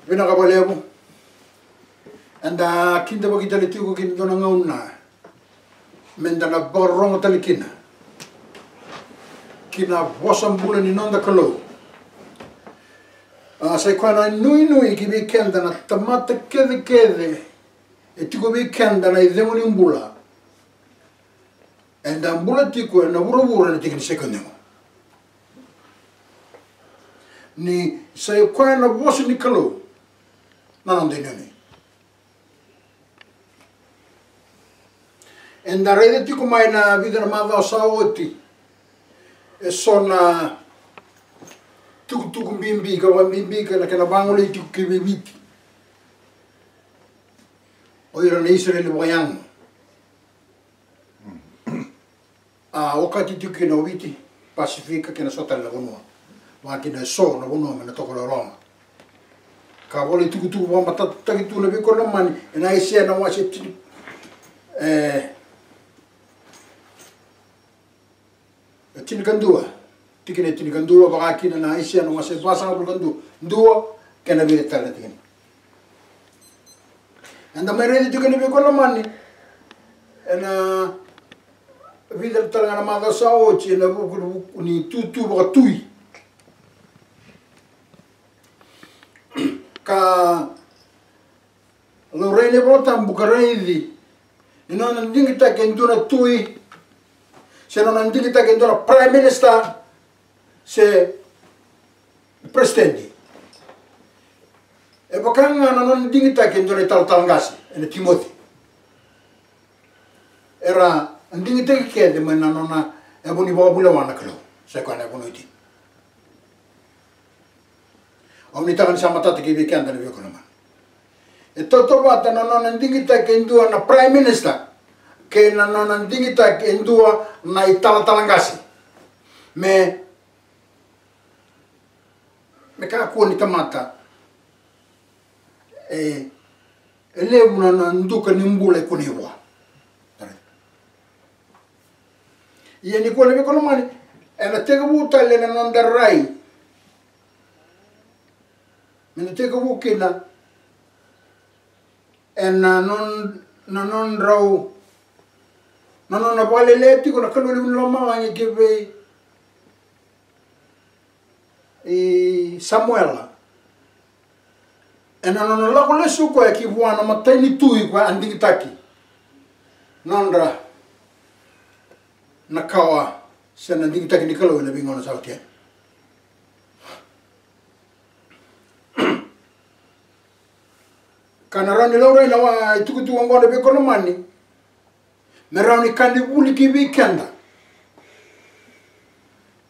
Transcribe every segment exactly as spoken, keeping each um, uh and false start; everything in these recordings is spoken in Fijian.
Vinaka vakalevu. Eda kidavaki tale tiko ki na dua na gauna meda na vakarorogo tale kina ki na vosa bula ni noda Kalou. A, sa i koya na inuinui ki vei keda na tamata kecekece e tiko vei keda na icegu ni bula. Eda bula tiko ena vuravura ena tiki ni sekodi oqo. Ni sa i koya na vosa ni Kalou na noda inuinui. Eda raica tiko mai na vica na macawa sa oti eso na tukutuku bibi ka vakabibi ka na kena vagolei tiko ki vei Viti. O ira na Isireli vakayago. A okati tiko kina o Viti, Pasifika kei na so tale na vanua. Vaka kina eso na vanua mai na tokalau loma. Ka vola itukutuku vakamatatataki tu na veikoromani ena Aisea na wase tini, e, e tinikadua. Tikina e tinikadua, vaka kina na Aisea na wase vasagavulu ka dua, dua kei na vica tale na tikina. Eda mai raica tiko na veikoromani ena vica tale ga na macawa sa oti ena vuku, vuku ni tutu vakatui. Ka laurai na iVolatabu ka raici ni nona digitaki e dua na tui, se nona digitaki e dua na prime minister, se peresitedi. E vaka ga na nona digitaki e dua na italatala qase ena Timoci. Era digitaki kece mai na nona yavu ni vakavulewa na Kalou. Sa i koya na yavu ni oti. Au nuitaka ni sa matata ki vei keda na veikoromani. E tautauvata na nona digitaki e dua na prime minister kei na nona digitaki e dua na italatala qase. Me, me kakua ni tamata e, e levu na, na duka ni bula e kunei vua. Ia nikua na veikoromani, ena tekivu tale na noda rai. Me na tekivu kina ena non, na nodrau, na nona vakalelea tiko na Kalou levu ni lomalagi ki vei i Samuela. Ena nona lako lesu koya ki vua na matai ni tui koya a digitaki nodra na kawa se na digitaki ni Kalou ena veigauna sa oti yani. Ka na rawa ni laurai na wa itukutuku oqo na veikoromani, me rawa ni ka ni vuli ki vei keda.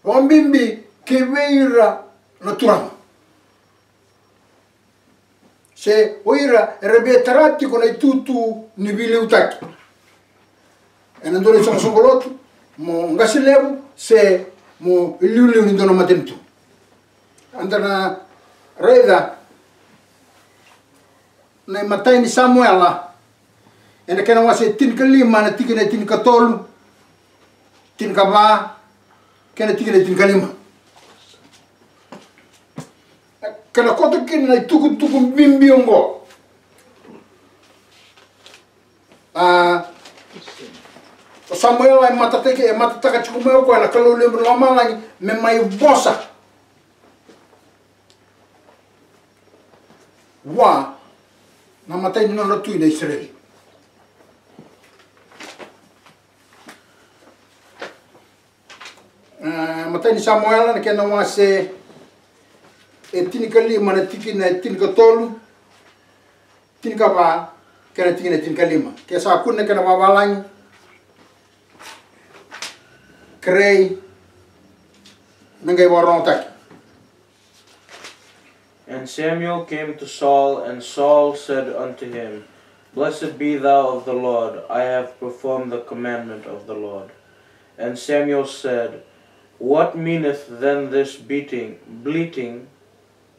Vakabibi ki vei ira na turaga se o ira era via tara tiko na itutu ni veiliutaki ena dua na isoqosoqo lotu, mo qase levu se mo iliuliu ni dua na matanitu. Eda na raica na imatai ni Samuela ena kena wase tinikalima na tikina e tinikatolu, tinikava kei na tikina e tinikalima. Kena koto kina na itukutuku bibi oqo. A, o Samuela e matataki, e matataka tiko mai o koya na Kalou levu ni lomalagi me mai vosa vua na matai ni nodra tui na Isireli. A, matai ni Samuela na kena wase e tinikalima na tikina e tinikatolu, tinikava kei na tikina e tinikalima. Ke sa kune na kena vavalagi, kerei me qai vakarogotaki. And Samuel came to Saul, and Saul said unto him, Blessed be thou of the Lord, I have performed the commandment of the Lord. And Samuel said, What meaneth then this beating, bleating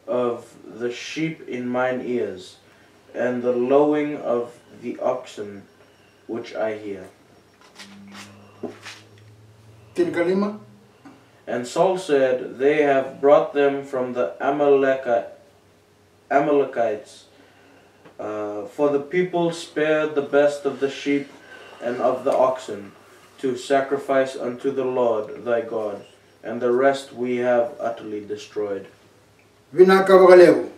of the sheep in mine ears, and the lowing of the oxen which I hear? Tinikalima. And Saul said, They have brought them from the Amalekite, Amalekites. Uh, for the people spare the best of the sheep and of the oxen to sacrifice unto the Lord thy God, and the rest we have utterly destroyed. Vinaka vakalevu.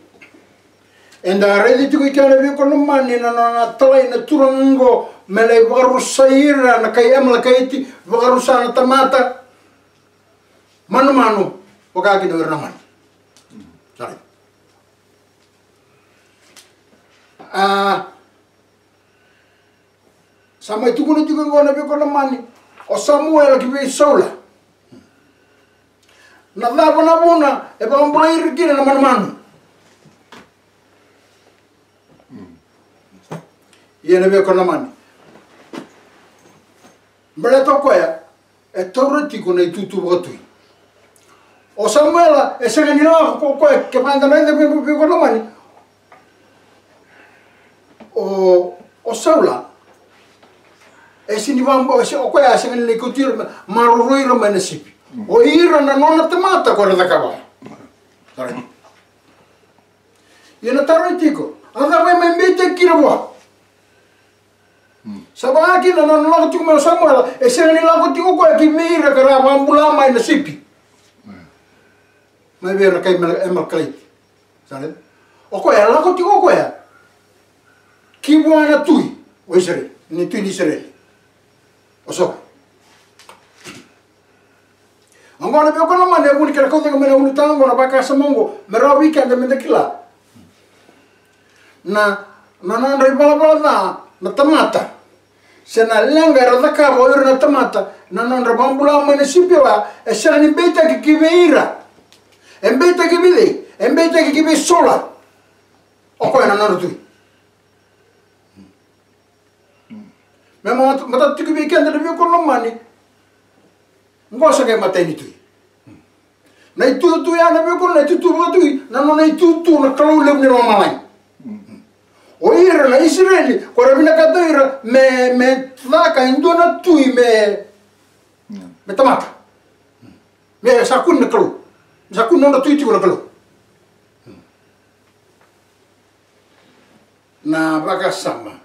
Eda raici tiko i kea na veikoromani na nona talai na turaga oqo me lai vakarusai ira na kai Amalekaiti, vakarusa na tamata manumanu, vaka kina o ira na mani. Sa raici. A, sa mai tukuna tiko oqo na veikoromani o Samuela ki vei Saula. Na cava na vuna e vakabulai ira kina na manumanu? Ia na veikoromani, baleta o koya e taura tiko na itutu vakatui. O Samuela e sega ni lako ko koya, kevaka eda raica veikoromani, o, o Saula e sega ni vabo, o koya e sega ni lai kauti ira, maroroi ira mai na sipi. O ira na nona tamata ko era cakava. Ia na taro e tiko, a cava e mai beitaki kina vua? Sa vaka kina na nona lako tiko mai o Samuela, e sega ni lako tiko o koya ki vei ira ka ra vakabula mai na sipi. Mai vei ira na kai Amalekaiti. Sa raica? O koya e lako tiko o koya ki vua na tui o Isireli, ni tui ni Isireli. O Saula. Oqo na veikoromani e vu ni kena kau cake mai na ulutaga oqo, na vakasama oqo, me rawa vei keda meda kila na, na nodra ivalavala ca na tamata, se na leqa era cakava o ira na tamata, na nodra vakabula mai na sipi oya, e sega ni beitaki ki vei ira. E beitaki vei cei? E beitaki ki vei Saula. O koya na nodra tui. Me matata tiko vei keda na veikoromani. Qo sa qai matai ni tui. Na itutu ya na veikoromani, na itutu vakatui, na nona itutu na Kalou levu ni lomalagi. O ira na Isireli ko era vinakata o ira me, me caka e dua na tui me, me tamata. Me sa kune na Kalou. Me sa kune nodra tui tiko na Kalou. Na vakasama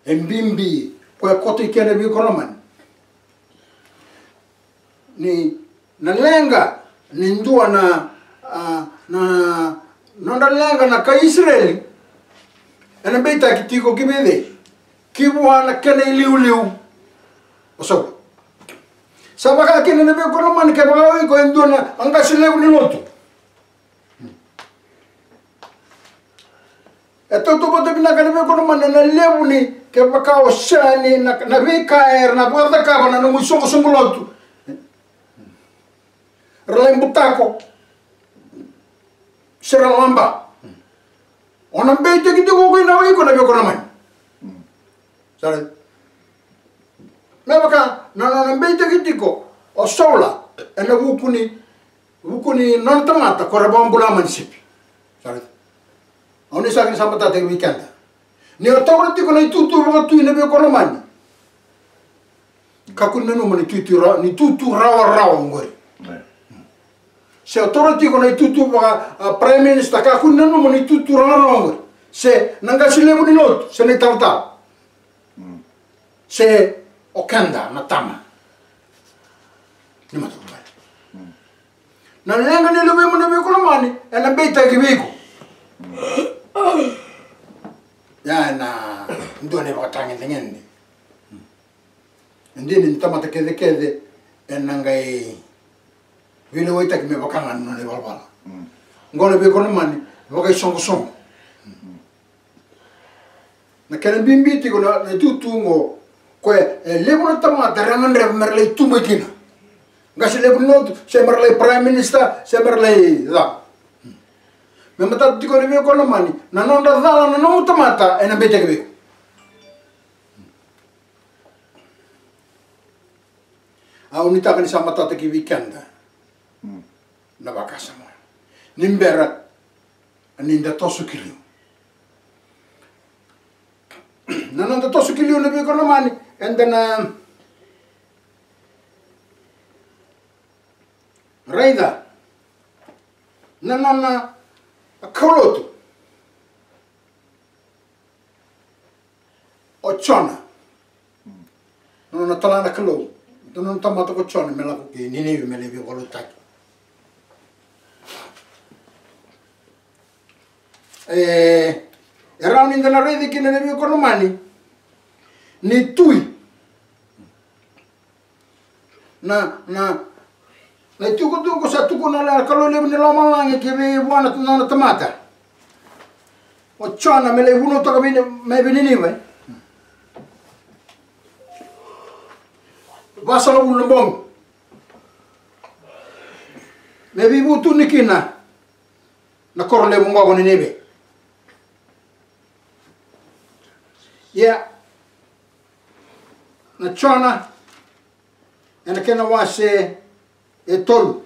e bibi ko e koto i kena veikoromani. Ni na leqa ni dua na, a, na nodra leqa na kai Isireli, ena beitaki tiko ki vei cei? Ki vua na kena iliuliu o Saula. Sa vaka kina na veikoromani kevaka o iko e dua na qase levu ni lotu. E tautauvata vinaka na veikoromani ena levu ni, kevaka o sega ni na, na veika era na vakacakava na nomu isoqosoqo lotu. Ra lai butako se ra laba. O na beitaki tiko o koya na, o iko na veikoromani. Sa raica? Me vaka na, na nona beitaki tiko o Saula ena vuku ni, vuku ni nona tamata ko era vakabula mai na sipi. Sa raica? Au ni sa kena sa matata vei keda. Ni o taura tiko na itutu vakatui na veikoromani, kakua ni nanuma ni itutu ra-, ni itutu rawarawa oqori. Se o taura tiko na itutu vaka, a, prime minister, kakua ni nanuma ni itutu rawarawa oqori. Se na qase levu ni lotu, se na italatala. Se o keda na tama ni matavuvale. Na leqa ni luvemu na veikoromani ena beitaki vei iko. Ya ena dua na ivakatagedegede. E dina ni tamata kecekece ena qai veilewaitaki me vaka ga na nona ivalavala. Oqo na veikoromani vakaisoqosoqo. Na kena bibi tiko na, na itutu oqo, koya e levu na tamata era gadreva mera lai tubu kina. Qase levu ni lotu, se mera lai prime minister, se mera lai cava. Me matata tiko na veikoromani, na nodra cala na nomu tamata ena beitaki vei iko. Au nuitaka ni sa matata ki vei keda na vakasama ni bera ni da toso ki liu. Na noda toso ki liu na veikoromani, eda na raica na nona kaulotu. Jona. Na nona tala na Kalou, na nona tamata ko Jona me lako ki Ninive me lai veivakaloutaki. E, e rawa ni da na raici kina na veiwekani lomani ni tui. Na, na, na itukutuku sa tukuna na Kalou levu ni lomalagi ki vei vua na nona tamata o Jona me lai vunautaka vei, mai vei Ninive. Vasagavulu na bogi. Me veivutuni kina na koro levu oqo ko Ninive. Ia, na Jona, ena kena wase e tolu.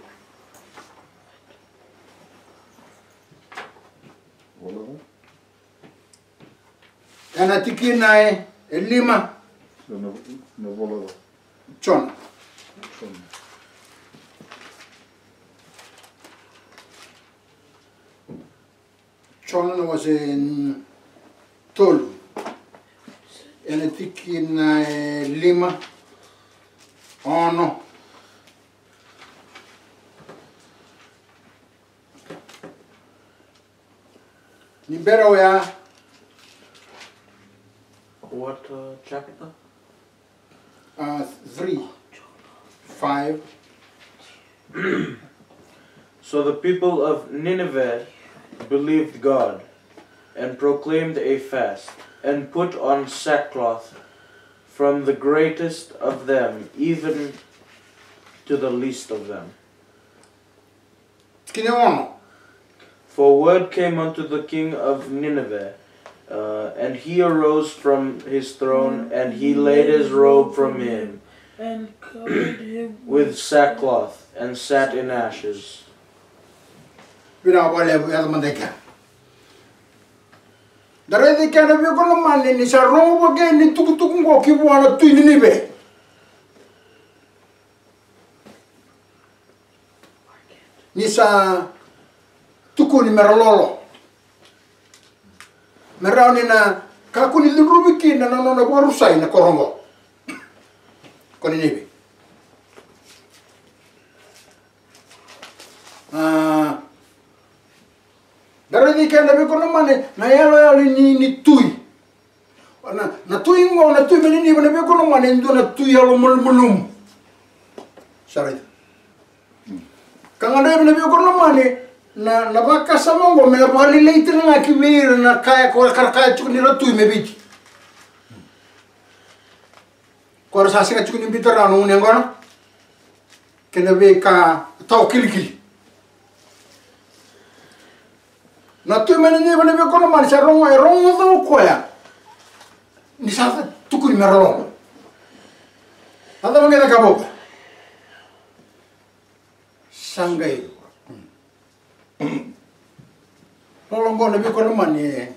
Ena tikina e, e lima. Jona. Jona na wase tolu. Ena tikina e lima, ono. Ni bera oya. What, uh, chapter? Uh, three, five. So the people of Nineveh believed God and proclaimed a fast and put on sackcloth, from the greatest of them even to the least of them. Tikina e ono. For word came unto the king of Nineveh, uh, and he arose from his throne, and he laid his robe from him, and covered him with sackcloth, and sat in ashes. Vinaka vakalevu, yaco mada i kea. Da raica i kea na veiwekani lomani ni sa rogo vaka ni tukutuku oqo ki vua na tui Ninive. Ni sa tukuni me ra lolo. Me rawa ni na kakua ni cudruvi kina na nona vakarusai na koro oqo ko Ninive. A, da raica i kea na veiwekani lomani na yaloyalo ni, ni tui. Na, na tui oqo, na tui mai Ninive, na veiwekani lomani, e dua na tui yalomalumalumu. Sa raica. Ka gadrevi na veiwekani lomani, na, na vakasama oqo me na vakalailai tale ga ki vei ira na ka e ko ra kaya tiko ni ra tui mai Viti. Ko ra sa sega tiko ni biuta rawa na gunu yaqona kei na veika tawa kilikili. Na tui mai Ninive, na veiwekani lomani, sa rogo, e rogoca o koya ni sa tukuni me ra lolo. A cava qai cakava o koya? Sa qai lolo oqo, na veiwekani lomani, e,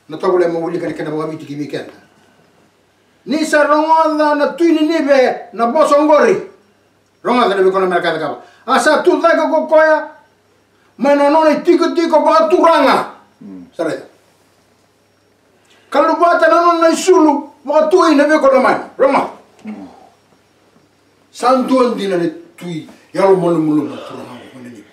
na tovolea mo wilika na kena vakaviti ki vei keda. Ni sa rogoca na tui Ninive na vosa oqori. Rogoca na veiwekani lomani na ka e cakava. A sa tu cake ko koya mai na nona itikotiko vakaturaga. Sa raica. Ka luvata na nona isulu vakatui, na veiwekani lomani. Rogoca. Sa dua dina na tui yalomalumalumu na turaga ko Ninive.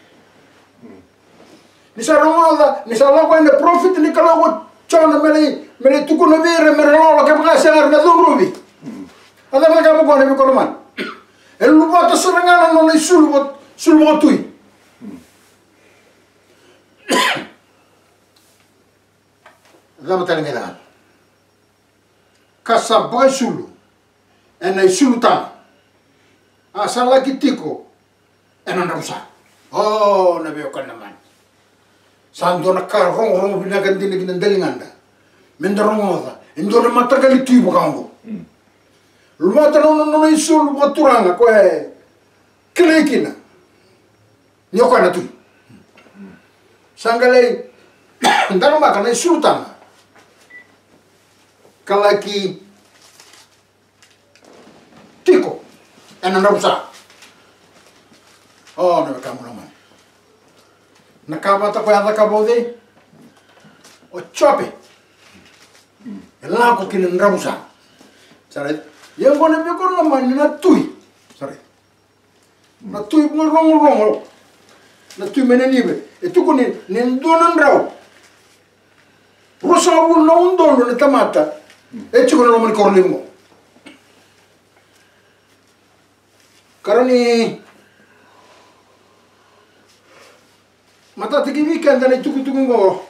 Ni sa rogoca ni sa lako yani na parofita ni Kalou ko Jona me lai, me lai tukuna vei ira me ra lolo, kevaka sega era na cudruvi. A cava na ka e cakava o koya, na veiwekani lomani? E luvata sara ga na nona isulu vaka, sulu vakatui. Cava tale ga e cakava? Ka sa vakaisulu ena isulu taga, a sa laki tiko ena dravusa. O, na veiwekani lomani, sa dua na ka rogorogo vinaka dina ki na daligada. Me da rogoca e dua na mataqali tui vaka oqo. Luvata na nona, nona isulu vakaturaga, koya e kilai kina ni o koya na tui. Sa qai lai daramaka na isulu taga, ka laki tiko ena dravusa. O, na wekaqu lomani, na ka vata koya a cakava o cei? O Jope. Lako ki na dravusa. Sa raica? Ia oqo na veikorokoro lomani na tui. Sa raica? Na tui vuqa rogorogo. Na tui mai Ninive. E tukuni ni dua na drau ruasagavulu na udolu na tamata e tiko na loma ni koro levu oqo. Ka rawa ni matata ki vei keda na itukutuku oqo.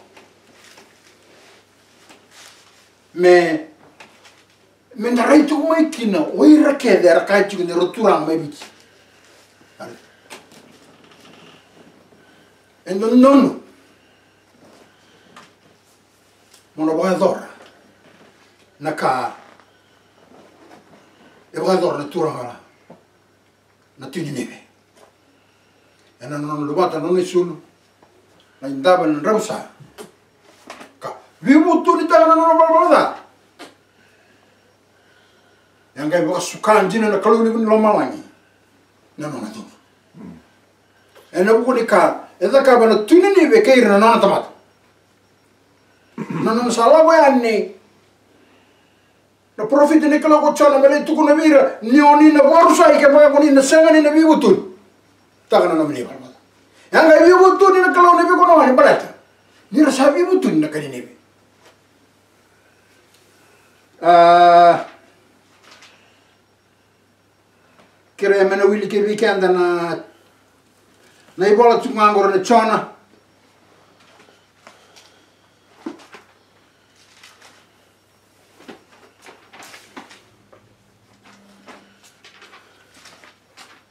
Me, me da rai tiko mai kina o ira kece era kaya tiko ni ra turaga mai Viti. E dodonu mo na vakayacora na ka e vakayacora na turaga na tui Ninive. Ena nona luvata na nona isulu, na idava, na dravusa, ka veivutunitaka na nona valavala ca. E a qai vakasuka dina na Kalou levu ni lomalagi na nona cudru. Ena vuku ni ka e cakava na tui Ninive kei ira na nona tamata. Na nona sa lako yani na parofita ni Kalou ko Jona me lai tukuna vei ira ni oni na vakarusai kevaka ko ni na sega ni na veivutuni taka na nomuni valavala ca. E a qai veivutuni na Kalou na veikorokoro lomani baleta ni ra sa veivutuni na kai Ninive. A, kerea me na wili kei vei keda na, na ivola tiko ga qori na Jona.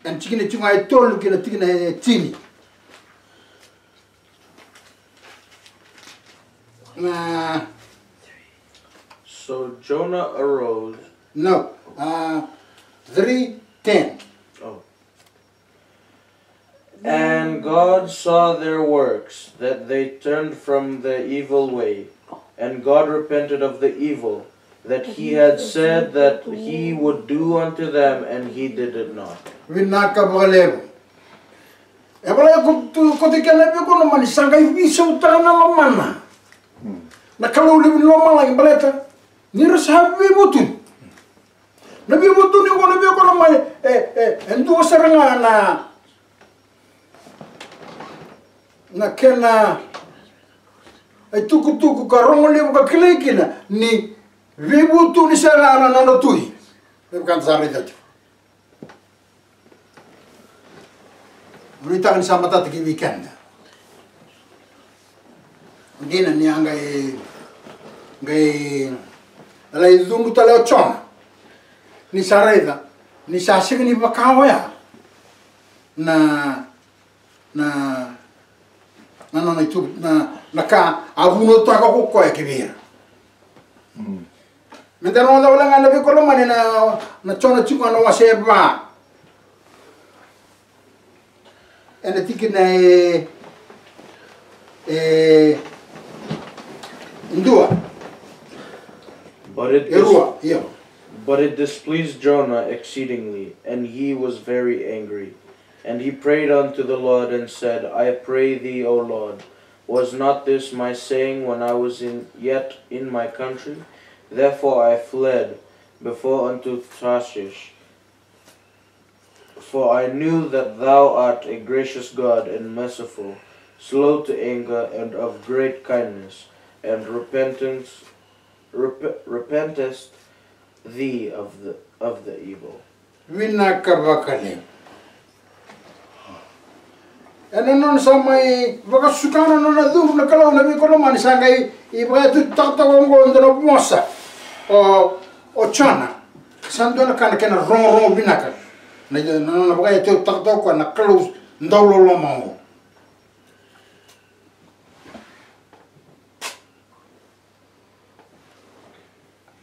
Ena tikina tiko ga e tolu kei na tikina e tini. Na So Jonah arose. No, uh, three ten. Oh. And God saw their works, that they turned from their evil way, and God repented of the evil that he had said that he would do unto them, and he did it not. Vinaka vakalevu. E volai koto, koto kina na veikorokoro lomani sa qai veisautaka na lomana na Kalou levu ni lomalagi baleta ni ra sa veivutuni. Na veivutuni oqo na veikorokoro lomani e, e, e dua sara ga na, na kena itukutuku ka rogo levu ka kilai kina ni veivutuni sara ga na nodra tui. Me vaka da sa raica tiko. Au nuitaka ni sa matata ki vei keda. Dina ni a qai, qai lai cudru tale o Jona. Ni sa raica ni sa sega ni vaka oya na, na, na nona itu, na, na ka a vunautaka ko koya ki vei ira. Mm. Meda rogoca wale ga na veikorokoro lomani na, na Jona tiko ga na wase e va. Ena tikina e, e dua. But it E dis- rua, io. But it displeased Jonah exceedingly, and he was very angry. And he prayed unto the Lord, and said, I pray thee, O Lord, was not this my saying when I was in, yet in my country? Therefore I fled before unto Tarshish, for I knew that thou art a gracious God and merciful, slow to anger, and of great kindness, and repentance, rep- repentest thee of the, of the evil. Vinaka vakalevu. Ena nona sa mai vakasuka na nona cudru na Kalou na veikorokoro lomani sa qai vakayatutaka toka oqo e dua na vosa o, o Jona. Sa dua na ka na kena rogorogo vinaka. Na, na nona vakayatutaka toka na Kalou dauloloma oqo.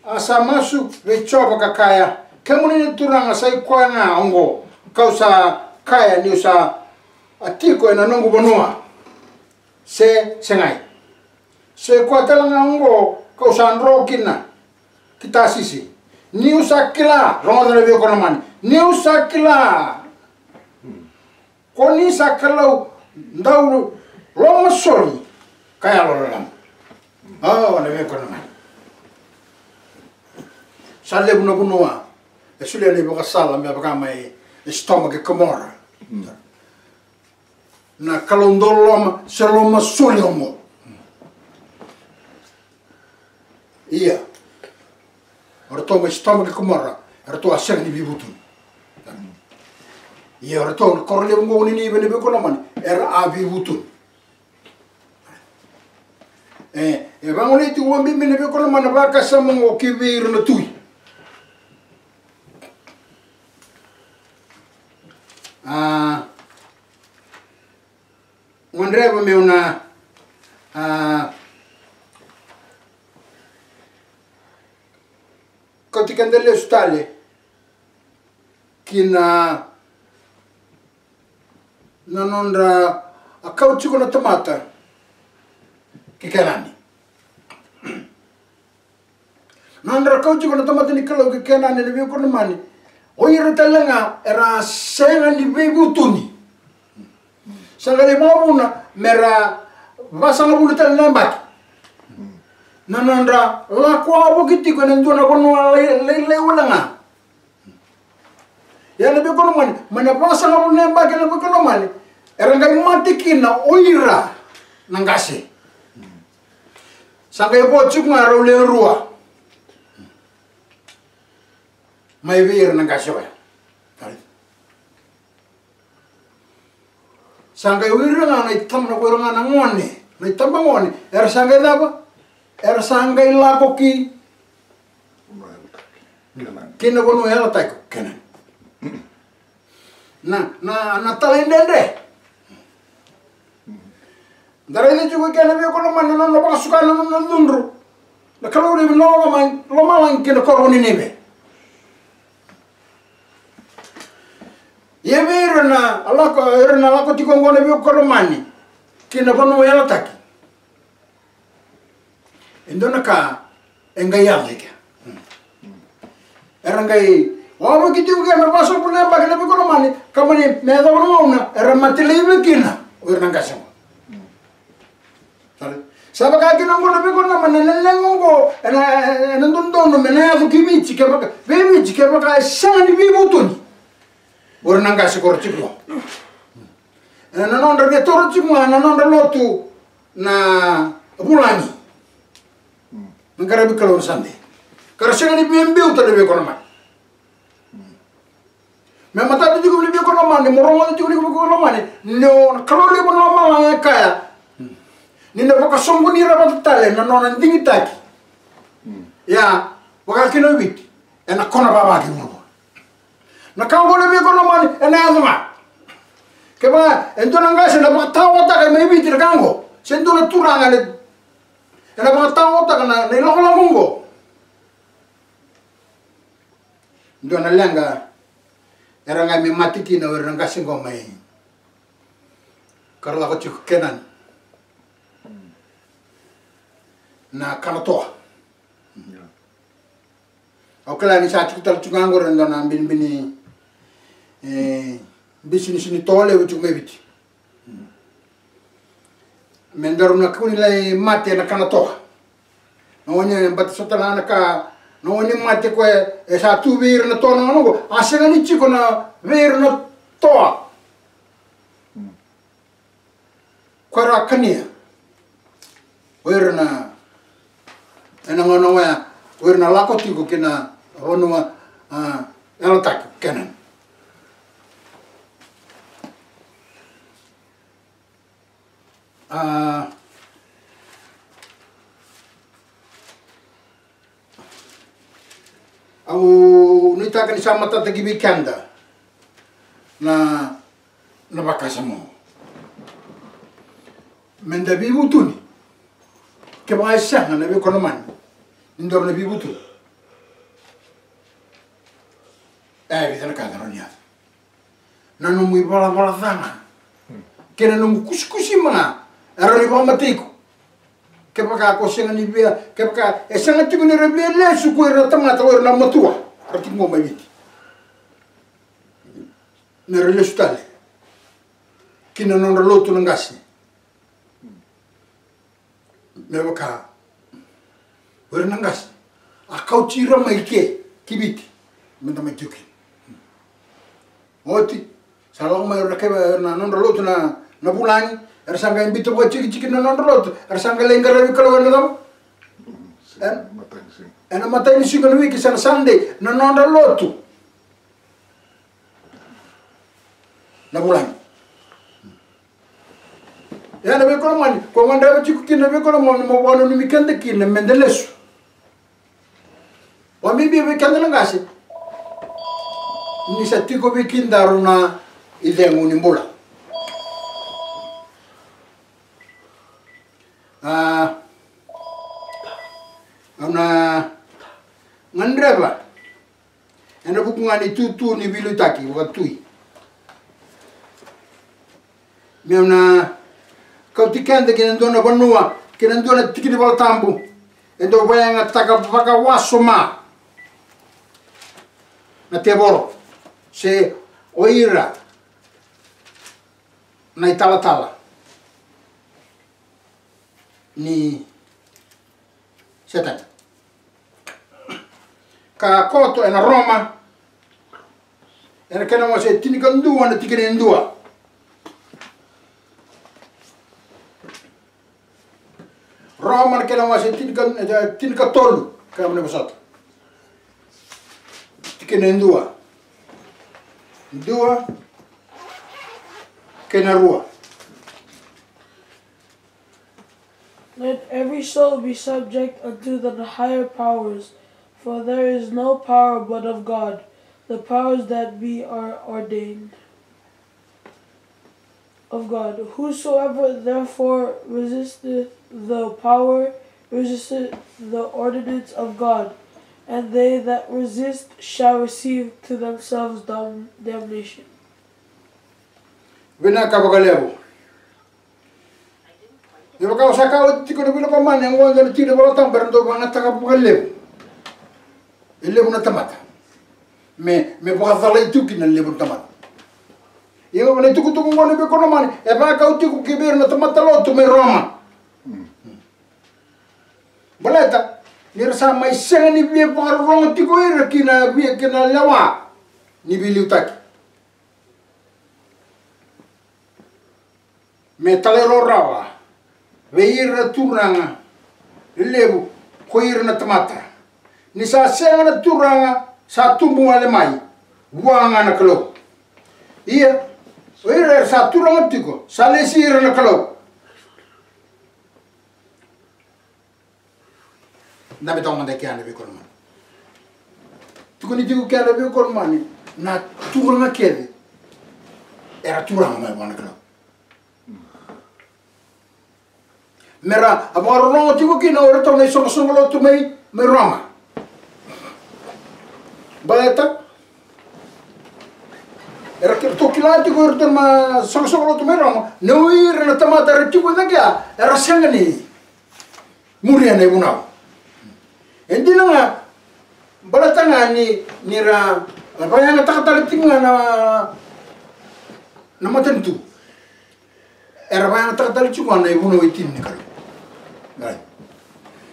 A sa masu vei Jiova ka kaya, kemuni na Turaga, sa i koya ga oqo kau sa kaya niu sa a tiko ena noqu vanua, se segai? Sa i koya tale ga oqo kau sa dro kina ki Tasisi, niu sa kila, rogoca na veikorokoro lomani, niu sa kila. Ko ni sa Kalou dau lomasoli ka yalololoma. O, na veikorokoro lomani. Sa levu na vanua e solia na ivakasala me vaka mai e Sotoma kei Komora. Na Kalou dau loloma se loma soli oqo. Ia, o ratou mai Sotoma kei Komora, eratou a sega ni veivutuni. Ia o ratou na koro levu oqo o Ninive, na veiwekani lomani, era a veivutuni. E, e vagolei tiko vakabibi na veiwekani lomani na vakasama oqo ki vei ira na tui. A, gadreva meu na, a, kauti keda lesu tale ki na, na nodra a kau tiko na tamata ki Kenani. Na nodra kau tiko na tamata ni Kalou ki Kenani, na veiwekani lomani, o ira tale ga era sega ni veivutuni. Sa qai lai vakavuna mera vasagavulu tale na yabaki na nodra lako wavoki tiko ena dua na vanua lai, lai, lai wale ga. Ia na veiwekani lomani, mai na vasagavulu na yabaki, na veiwekani lomani, era qai mate kina o ira na qase. Sa qai vo tiko ga rau lewe rua mai vei ira na qase oya. Sa qai o ira ga na itam-, na ko ira ga na gone, na itabagone, era sa qai cava? Era sa qai lako ki, ki na vanua yalataki ko Kenani. Na, na, na talaidredre. Da raica tiko i ke na veiwekani lomani na nona vakasuka na nona cudru na Kalou levu ni lomalagi, lomalagi ki na koro o Ninive. Ia vei ira na lako, ira na lako tiko oqo na veiwekani lomani ki na vanua yalataki, e dua na ka e qai yaco i kea. Era qai wavoki tiko kea me vasagavulu na yabaki, na veiwekani lomani, ka mani me yacova na gauna era mate laivi kina o ira na qase oqo. Sa vaka kina oqo na veiwekani lomani, na leqa oqo ena, ena dodonu me na yaco ki Viti kevaka, vei Viti kevaka e sega ni veivutuni o ira na qase ko ra tiko. Ena nodra via taura tiko ga na nodra lotu na vulagi, na qaravi Kalou na Sade, ka ra sega ni via biuta, na veiwekani lomani. Me matata tiko, na veiwekani lomani, mo rogoca tiko, na veiwekani lomani, ni o na Kalou levu ni lomalagi e kaya ni na vakasoqoni ira vata tale na nona digitaki. Ia vaka kina o Viti, ena kona vava ki vuravura. Na ka oqo, na veiwekani lomani, ena yaco ga. Kevaka e dua na qase ena vakataotaka mai Viti na ka oqo, se dua na turaga ena, ena vakataotaka na, na ilakolako oqo, dua na leqa era qai mai mate kina o ira na qase oqo mai, ka ra lako tiko Kenani, na kana toa. Au kila ni sa tiko tale tiko ga oqori e dua na binibini, e, bisinisi ni toa levu tiko mai Viti. Me daru na kua ni lai mate ena kana toa. Na oni, e, bata sota na ka, na oni mate ko e, e sa tu vei ira na toa na gauna oqo, a sega ni tiko na vei ira na toa. Ko era kania o ira na, ena gauna oya, o ira na lako tiko ki na vanua, a, yalataki, Kenani. A, au nuitaka ni sa matata ki vei keda na, na vakasama oqo. Meda veivutuni. Kevaka e sega, na veiwekani lomani, ni daru na veivutuni, e vica na ka eda rawa ni yaco. Na nomu ivalavala ca ga kei na nomu kusikusima ga e rawa ni vakamatei iko. Kevaka ko sega ni via, kevaka e sega tiko ni ra via lesu ko ira na tamata, o ira na matua, ra tiko qo mai Viti, me ra lesu tale ki na nodra lotu na qase. Me vaka o ira na qase a kauti ira mai ke, ki Viti, meda mai tiko kina. Oti sa lako mai o ira na kai, na nodra lotu na, na vulagi. Era sa qai biuta vakajikijiki na nodra lotu, era sa qai lai qaravi Kalou ena cava? Ena matai ni siga ni wiki, sa na Sunday na nodra lotu. Na vulagi. Ia na veikonamani, ko gadreva tiko kina na veikonamani mo vakananumi keda kina meda lesu. Vakabibi vei keda na qase ni sa tiko vei kedaru na icegu ni bula. A, au na gadreva ena vuku ga ni tutu ni veiliutaki vakatui, meu na kauti keda ki na dua na vanua, ki na dua na tiki ni Vola Tabu e dau vakayagataka vakawasoma na tevoro, se o ira na italatala ni Setani. Ka koto ena Roma, ena kena wase tinikadua na tikina e dua. Roma na kena wase tinika, e, tinikatolu, ka mani vosota. Tikina e dua. Dua kei na rua. Let every soul be subject unto the higher powers, for there is no power but of God. The powers that be are ordained of God. Whosoever therefore resisteth the power resisteth the ordinance of God, and they that resist shall receive to themselves dam-, damnation. Vinaka vakalevu. Me vaka au sa kaya oti tiko, na veilokomani, oqo e dua na tiki ni Vola Tabu era dau vakayagataka vakalevu. E levu na tamata me, me vakacalai tu kina na levu na tamata. Ia na itukutuku oqo, na veikonamani, e vakau tiko ki vei ira na tamata lotu mai Roma. Baleta ni ra sa mai sega ni via vakarorogo tiko ira ki na via, ki na lewa ni veiliutaki. Me talairawarawa vei ira na turaga lelevu ko ira na tamata. Ni sa sega na turaga sa tubu wale mai, vua ga na Kalou. Ia o ira era sa turaga tiko, sa lesi ira na Kalou. Dabe toka mada kea na veikonamani. Tukuni tiko kea na veikonamani, na turaga kece era turaga mai vua na Kalou. Mera a vakarorogo tiko kina o iratou na isoqosoqo lotu mai, mai Roma. Baleta era kila, ratou kila tiko o iratou na isoqosoqo lotu mai Roma ni o ira na tamata era tiko e cake ya era sega ni muria na ivunau. E dina ga, baleta ga ni, ni ra vakayagataka tale tiko ga na, na matanitu, era vakayagataka tale tiko ga na ivunau e tini ni Kalou. Right.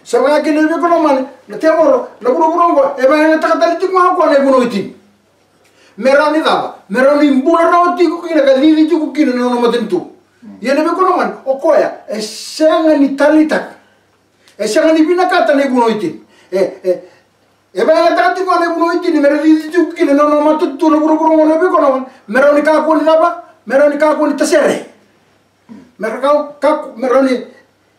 Sa vaka kina na veikonamani, na tevoro, na vuravura oqo, e vakayagataka tale tiko ga o koya na ivunau e tini. Me rawa ni cava? Me rawa ni bula rawa tiko kina ka cici tiko kina na nona matanitu. Ia na veikonamani, o koya e sega ni taleitaka, e sega ni vinakata na ivunau e tini. E, e, e vakayagataka tiko na ivunau e tini me ra cici tiko kina na nona matanitu na vuravura oqo, na veikonamani. Me rawa ni kakua ni cava? Me rawa ni kakua ni tasere. Me ra ka, ka, me rawa ni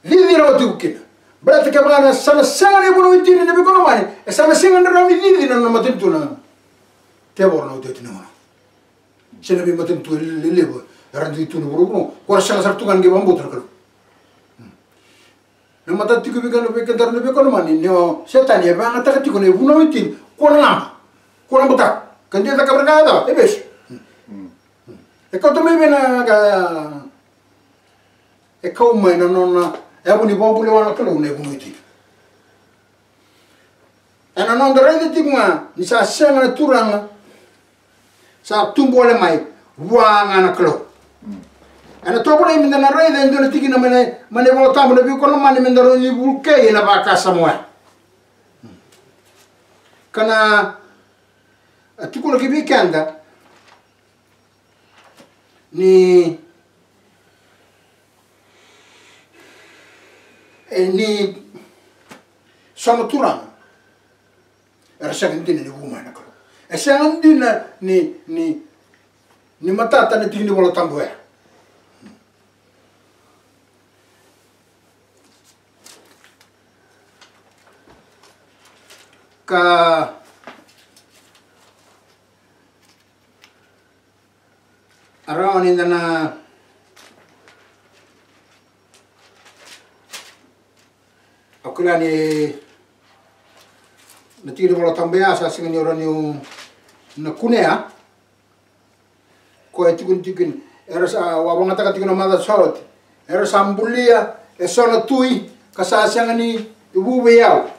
cici rawa tiko kina. Baleta kevaka sa na sega na ivunau e tini, na veikonamani, e sa na sega ni rawa ni cici na nona matanitu na tevoro, na iotioti ni gauna. Se na veimatanitu lelevu era dui tu na vuravura, ko ra sega sara tu ga ni qai vakabauta na Kalou. Na matata tiko vei keda, vei kedaru na veikonamani, ni o Setani e vakayagataka tiko na ivunau e tini, ko na laba, ko na butako. Ka dui cakava na ka e cava, e vesu. E kauta mai vei na ka, e kau mai na nona yavu ni vakabulewa na Kalou na ivunau e tini. Ena noda raica tiko ga ni sa sega na turaga sa tubu wale mai, vua ga na Kalou. Ena tovolei meda na raica e dua na tikina mai na, mai na iVolatabu, na veikonamani, meda rawa ni vukei ena vakasama oya. Ka na a tukuna ki vei keda ni, e, ni so na turaga era sega dina ni vu mai na Kalou. E sega dina ni, ni, ni matata na tiki ni Vola Tabu oya. Ka a rawa ni da na, au kila ni na tiki ni Vola Tabu ya sa sega ni rawa niu na kunea. Koya e tukuni tiko kina, era sa, au a vakayagataka tiko na macawa sa oti. Era sa bulia e so na tui ka sa sega ni vu vei au.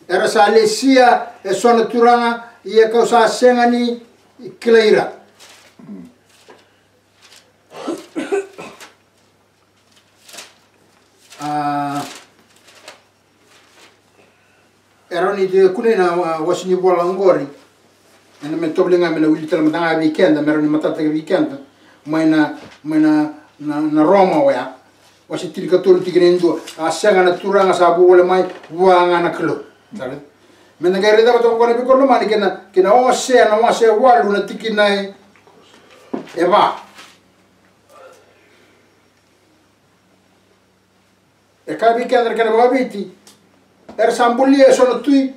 Era sa lesia e so na turaga, ia ka'u sa sega ni kilai ira. A, e rawa ni kunei na, a, wase ni vola oqori. Ena me tovolea ga me na wili tale mada ga vei keda, me rawa ni matata vei keda mai na, mai na, na, na Roma oya. Wase tinikatolu tikina e dua. A sega na turaga sa vu wale mai, vua ga na Kalou. Sara? Me da qai raica vata oqo na Veikoromani kei na, kei na Osea, na wase e walu na tikina e, e va. E kaya vei keda na kena vakaviti, era sa bulia e so na tui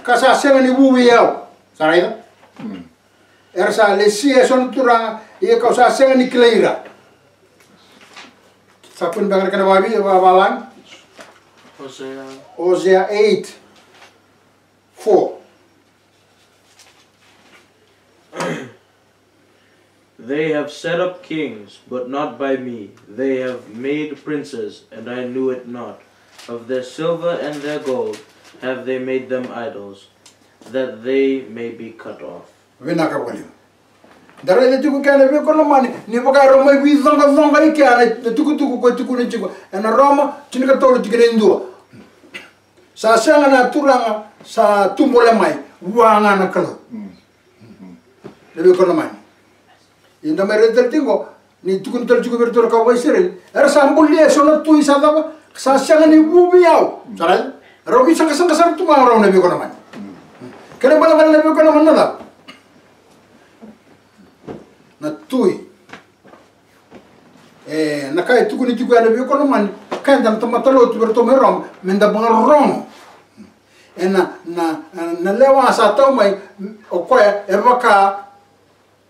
ka sa sega ni vu vei au. Sa raica? Mm. Era sa lesia e so na turaga, ia ka'u sa sega ni kilai ira. Sa kune beka na kena vakaviti, va, valagi. Osea. Osea eight four. They have set up kings, but not by me. They have made princes, and I knew it not. Of their silver and their gold have they made them idols, that they may be cut off. Vinaka vakalevu. Da raica tiko kea na Veikoromani, ni vaka era mai veicoqacoqa i kea na, na tukutuku ko e tukuni tiko ena Roma tinikatolu tikina e dua. Sa sega na turaga sa tu bole mai, vua ga na Kalou. Mm. Na Veikoromani. Ia da mai raica tale tiko ni tukuni tale tiko vei iratou na kawa Isireli, era sa bulia e so na tui sa cava, sa sega ni vu vei au. Sa raica? Rau veisaqasaqa sara tu ga rau na Veikoromani. Kena ibalebale na Veikoromani na cava? Na tui. E, na ka e tukuni tiko ya na Veikoromani, keda na tamata lotu vei iratou mai Roma, me da vakarorogo ena, na, na, na lewa sa tau mai, o koya e vaka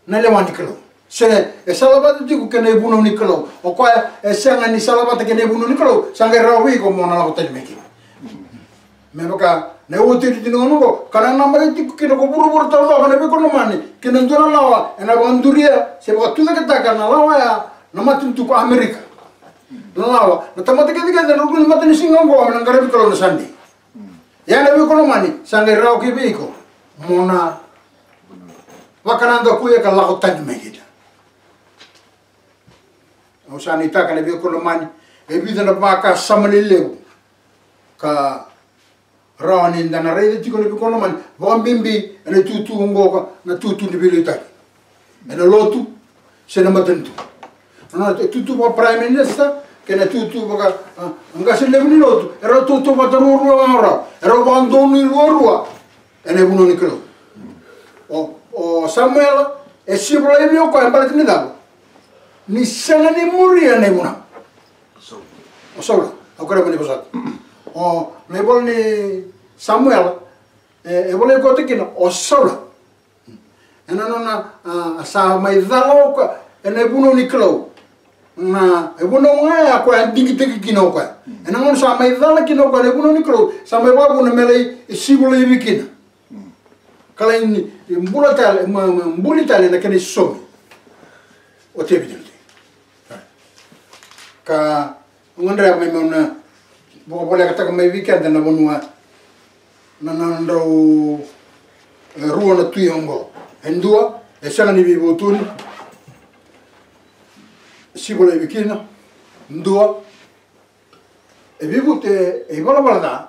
na lewa ni Kalou. Se e salavata tiko kei na ivunau ni Kalou. O koya e sega ni salavata kei na ivunau ni Kalou, sa qai rawa vei iko mo na lako tani mai kina. Me vaka na iotioti ni gauna oqo, ka nanamaki tiko kina ko vuravura taucoko na Veikoromani kei na dua na lawa ena vakaduria se vakatucaketaka na lawa ya na matanitu ko Amerika. Na lawa, na tamata kecekece ena ruku ni matanisiga oqo me na qaravi Kalou na Sade. Ia na Veikoromani sa qai rawa ki vei iko mo na vakanadakuya ka lako tani mai kina. Au sa nuitaka na Veikoromani e vica na vakasama lelevu ka rawa ni da na raica tiko na Veikoromani, vakabibi ena itutu oqo ka na itutu ni veiliutaki. Ena lotu se na matanitu. Na nona itutu vaka Prime Minister kei na itutu vaka, a, qase levu ni lotu, e rau tautauvata ruarua ga o rau. E rau vakadonui ruarua ena ivunau ni Kalou. O, o Samuela e sivi laivi o koya baleta ni cava? Ni sega ni muria na ivunau. O Saula, au kerea mo ni vosota. O, na ivola ni Samuela, e, e volai koto kina o Saula. Ena nona, a, sa mai cala o koya ena ivunau ni Kalou. Na ivunau ga ya koya a digitaki kina o koya. Ena gauna sa mai cala kina o koya ena ivunau ni Kalou, sa mai vakavuna me lai sivi laivi kina. Ka lai ni, ni bula tale, ma, ma, buli tale na kena isosomi o Tevita. Ka gadreva mai meu na vakavolekataka mai vei keda na vanua na, na nodrau, e, rua na tui oqo. E dua e sega ni veivutuni, sivi laivi kina. Dua e veivutu, e, e ivalavala ca,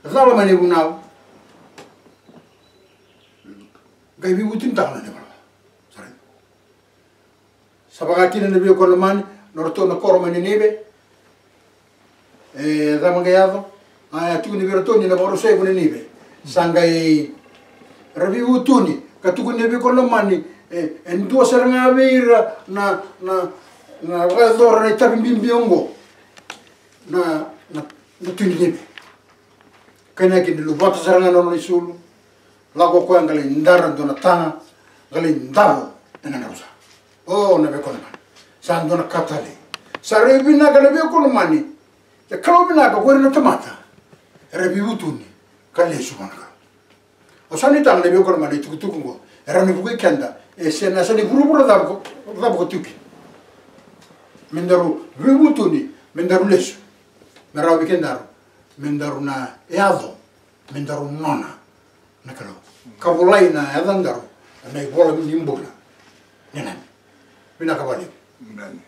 cala mai na ivunau. Qai veivutunitaka na neivala. Sa raica. Sa vaka kina na veiwekani lomani, nodratou na koro mai Ninive. E cava qai yaco? A, e tukuni vei iratou ni na vakarusai ko Ninive. Sa qai ra veivutuni, ka tukuni na veiwekani lomani, e, e dua sara ga vei ira na, na, na vakayacora na itavi bibi oqo. Na, na, na tui Ninive. Kainaki ni luvata sara ga na nona isulu. Lako o koya qai lai dara dua na taga, qai lai davo ena nona rusa. O, na veiwekani lomani. Sa dua na ka talei. Sa rairai vinaka na veiwekani lomani. E Kalou vinaka ko ira na tamata era veivutuni ka lesu vua na Kalou. Au sa nuitaka na veiwekani lomani, na itukutuku oqo e rawa ni vukei keda, e se na yasa ni vuravura cava ko, cava ko tiko kina. Me daru veivutuni, me daru lesu. Me rawa vei kedaru me daru na yaco, me daru nona na Kalou. Ka volai na yacadaru ena ivola ni bula. Vinaka. Vinaka vakalevu. Amen.